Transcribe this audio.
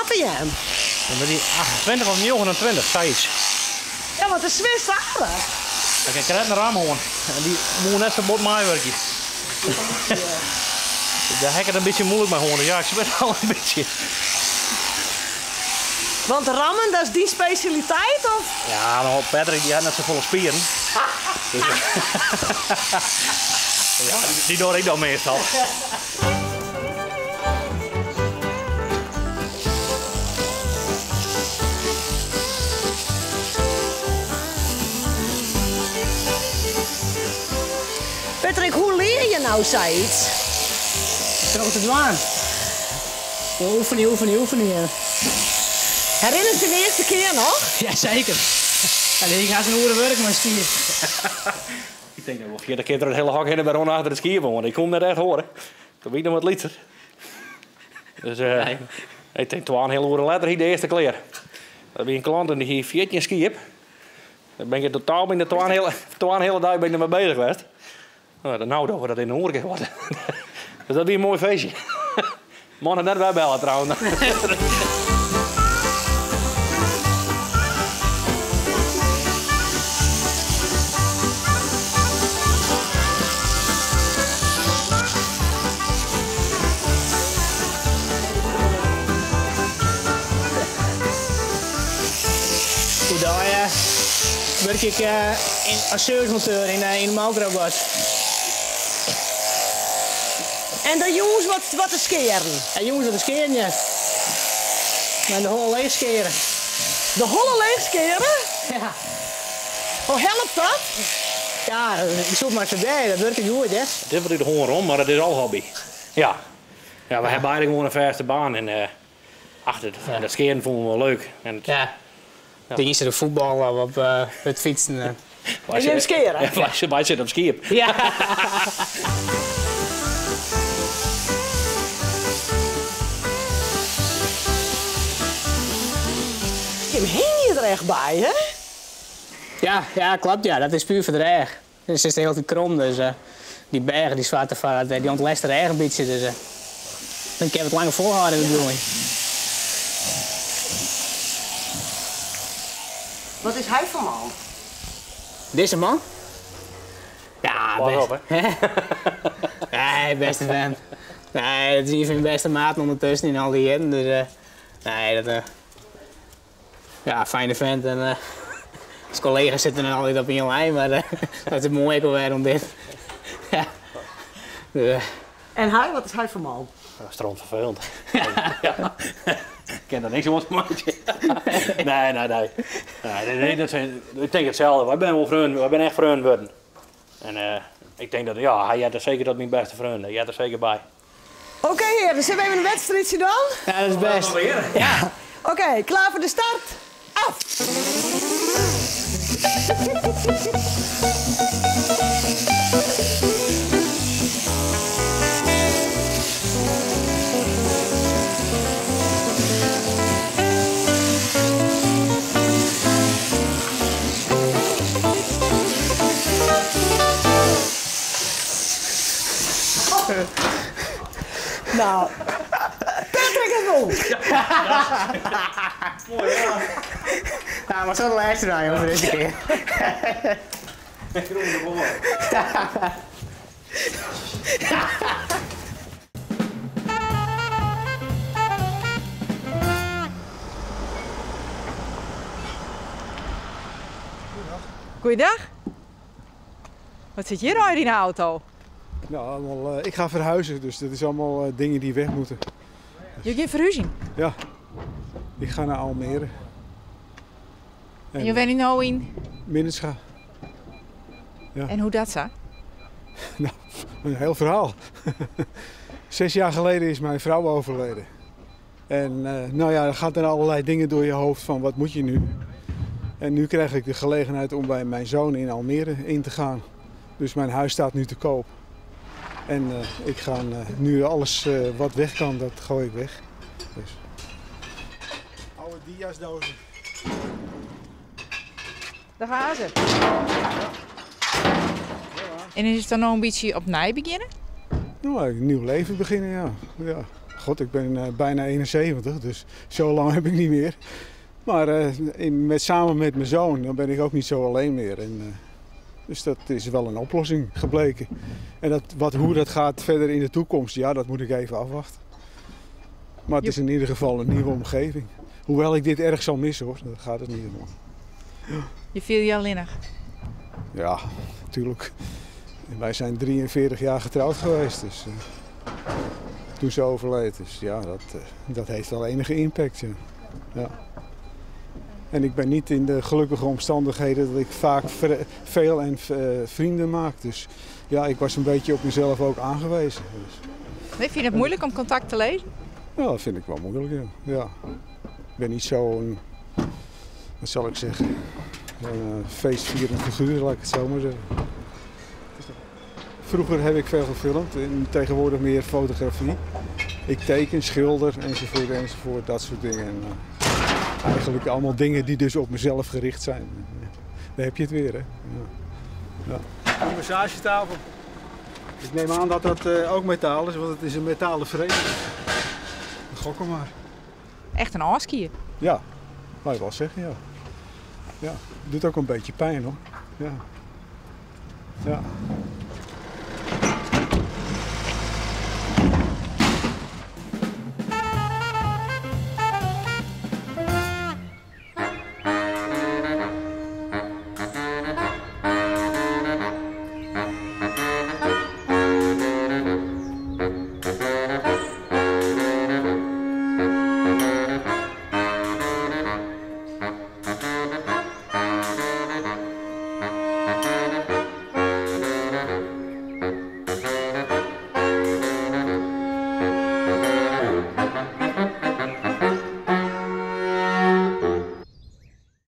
hawwe jim? Dan bin ik 28 of 29, sayts. Ja, want de swist aardich. Ik ha krekt in ram hân en dy woe net sa bot meiwurkje. Dêr ha ik it in bytsje muoilik mei hân, dus ja, ik swit al in bytsje. Want rammen, dat is dyn spesjaliteit, of? Ja, no, Patrick dy hat net safolle spieren. Dus ja, dy doar ik dan meastal. Patrick, hoe lear je no sayts? Troch te dwaan. Oefenje, oefenje, oefenje. Herinnerst dyn earste kear noch? Ja, seker. Ja, ik ha in oere wurk mei skiep. Ik tink dat wol 40 kear troch it hiele hok hinne wer oan achter it skiep oan. Ik koe him net echt hoare. Toen wie ik noch wat lytser. Dus ik tink twa en in heal oere letter hie ik de earste klear. Dat wie in klant en dy hie 14 skiep. Dêr bin ik in totaal bin ik twa en in heale dei bin ik der mei beuzich west. No, no dogge we dat yn in oerke. Dus dat wie in moai feestje. Man hat net wer belle trouwens. Oerdei wurkje ik as servicemonteur yn de molkrobot. En dan jûns wat te skearen? En jûns wat te skearen, ja. Mei de holle leech skeare. De holle leech skeare? Ja. Hoe helpt dat? Ja, ik soe it mar foarby, dat wurket goed, hè. It is wat út de hân rûn, mar it is al hobby. Ja. Ja, we ha beide gewoan in fêste baan en ach, dat skearen fûnen we wol leuk. En Ja. De ienste de fuotbal of op it fytsen. En jim skeare? Wy sitte op skiep. Ja. Jim hingje der echt by, hè? Ja, ja, kloppet ja. Dat is puer foar de rêch. Dus it is de hiele tiid krom, dus dy bergen dy swarte foar dy ûntlêst de rêch in bytsje, dus dan kinne we it langer folhâlde de bedoeling. Wat is hy foar man? Dizze man? Ja, Pas op, hè? Nee, bêste vent. Nee, dat is ien fan myn bêste maten ûndertusken yn al dy jierren, dus nee, dat Ja, fijne vent en as kollega's sitte we net altyd op ien lijn, mar dat is moai ek alwer oan dit. Ja. En hy, wat is hy foar man? Strontferfelend. Ja. Ik kin der niks oan te meitsjen. Nee, nee, nee. Nee, nee, dat zijn, ik tink itselde. Wy binne wol freonen, wy binne echt freonen wurden. En ik tink dat, ja, hy heart der seker tot myn bêste freonen. Hy heart der seker by. Oké hearen, sille we even in wedstriidsje dwaan? Ja, dat is bêst. Ja. Oké, klaar foar de start? Af! Nou, Patrick is wûn! Nou, mar sa de lêste dei joh, foar dizze kear. Goeiedag. Wat sit hjir allegear yn de auto? Nou, allemaal, ik ga verhuizen, dus dat is allemaal dingen die weg moeten. Je gean ferhúzjen? Ja, ik ga naar Almere. En je wenje no yn? Minnertsga. Ja. En hoe dat sa? Nou, een heel verhaal. 6 jaar geleden is mijn vrouw overleden. En nou ja, dan gaat er allerlei dingen door je hoofd van wat moet je nu? En nu krijg ik de gelegenheid om bij mijn zoon in Almere in te gaan. Dus mijn huis staat nu te koop. En ik ga nu alles wat weg kan, dat gooi ik weg. Dus. Oude diasdozen. Daar gaan ze. En is it dan no in bytsje opnij begjinnen? Nou, een nieuw leven beginnen, ja. Ja. God, ik ben eh, bijna 71, dus zo lang heb ik niet meer. Maar eh, in, met, samen met mijn zoon, dan ben ik ook niet zo alleen meer. En, eh, dus dat is wel een oplossing gebleken. En dat, wat, hoe dat gaat verder in de toekomst, ja, dat moet ik even afwachten. Maar het is in ieder geval een nieuwe omgeving. Hoewel ik dit erg zal missen hoor, daar gaat het niet om. Je viel je alleenig. Ja, natuurlijk. En wij zijn 43 jaar getrouwd geweest, dus eh, toen ze overleed. Dus ja, dat, eh, dat heeft wel enige impact. Ja. Ja. En ik ben niet in de gelukkige omstandigheden dat ik vaak veel en eh, vrienden maak. Dus ja, ik was een beetje op mezelf ook aangewezen. Dus, Nee, vind je het moeilijk om contact te lezen? ja, dat vind ik wel moeilijk, ja. ja. Ik ben niet zo'n, wat zal ik zeggen, een eh, feestvierend figuur, laat ik het zo maar zeggen. Vroeger heb ik veel gefilmd en tegenwoordig meer fotografie. Ik teken, schilder enzovoort enzovoort, dat soort dingen. En, eh, eigenlijk allemaal dingen die dus op mezelf gericht zijn. Daar heb je het weer, hè. Ja. Ja. Die massagetafel. Ik neem aan dat dat eh, ook metaal is, want het is een metalen frame. Gok maar. Echt een ôfskier. Ja, wou je wel zeggen, ja. Ja, doet ook een beetje pijn hoor. Ja. Ja.